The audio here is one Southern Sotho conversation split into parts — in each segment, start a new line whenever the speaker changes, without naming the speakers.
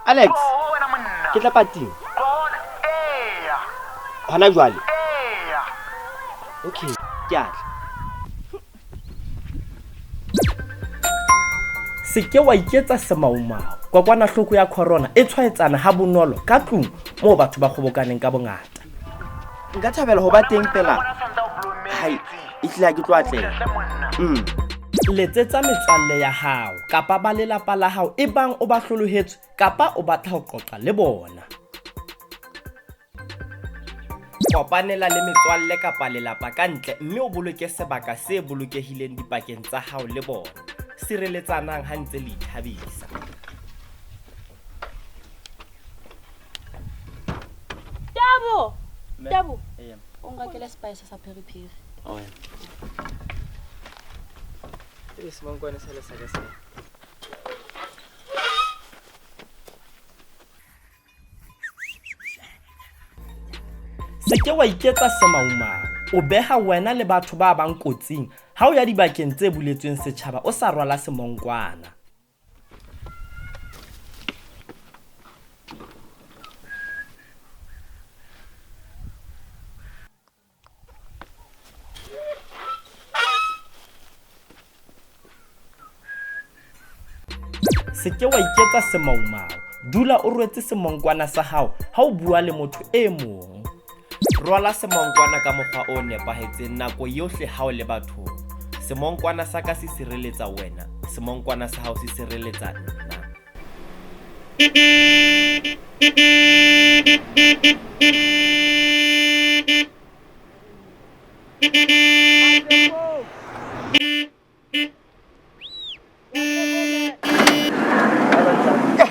Alex, ke tla pating. Hona jwale. Okay, ke a tla.
Se ke wa iketsa semaumau. Kokwanahloko ya corona e tshwaetsana ha bonolo ka tlung moo batho ba kgobokaneng ka bongata.
Nka thabela ho ba teng pela. Hai, ehlile ha ke tlo atleha.
Letsetsa metswalle ya hao kapa ba lelapa la hao ebang o ba hlolohetswe kapa o batla ho qoqa le bona. Kopanela le metswalle kapa lelapa ka ntle mme o boloke sebaka se bolokehileng dipakeng tsa hao le bona. Sireletsanang ha ntse le ithabisa.
Tabo! Tabo! O nrakele spice sa peri peri.
Ebe semonkwane sa le sa ka se.
Se ke wa iketsa semaumau. O beha wena le batho ba bang kotsing ha o ya dibakeng tse buletsweng setjhaba o sa rwala semonkwana. Se ke wa iketsa semaumau. Dula o rwetse semonkwana sa hao ha o bua le motho e mong. Rwala semonkwana ka mokgwa o nepahetseng nako yohle ha o le bathong. Semonkwana sa ka se sireletsa wena, semonkwana sa hao se sireletsa nna.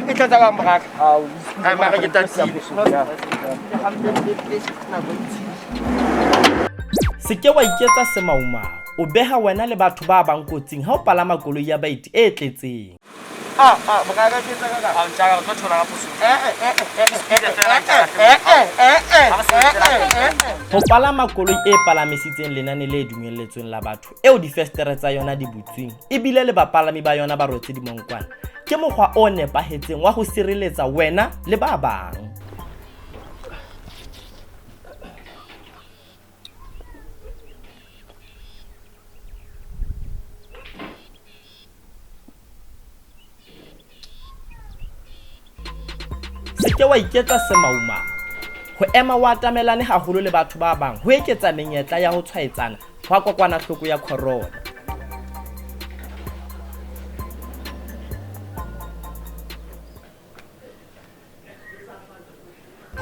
E tlatsa ka moraka. Ai mara ke tatile.
Se ke wa iketsa semaumau. O beha wena le batho ba bang kotsing ha o palama koloi ya baeti e tletseng.
Ah ah moraka ke tsa ka ka.
Ah, ntjaka, re tlo thola ka phoso.
Eh eh eh eh eh eh eh eh.
Ho palama koloi e palamisitseng lenane le dumelletsweng la batho eo difestere tsa yona di butsweng ebile le bapalami ba yona ba rwetse dimonkwana ke mokgwa o nepahetseng wa ho sireletsa wena le ba bang. Se ke wa iketsa semaumau. Ho ema o atamelane haholo le batho ba bang ho eketsa menyetla ya ho tshwaetsana hwa kokwanahloko ya corona.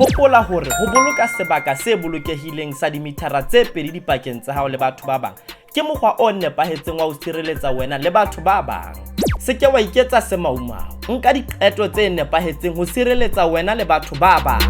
Hopola hore ho boloka sebaka se bolokehileng sa dimithara tse pedi dipakeng tsa hao le batho ba bang ke mokgwa o nepahetseng wa ho sireletsa wena le batho ba bang. Se ke wa iketsa semaumau. Nka diqeto tse nepahetseng ho sireletsa wena le batho ba bang.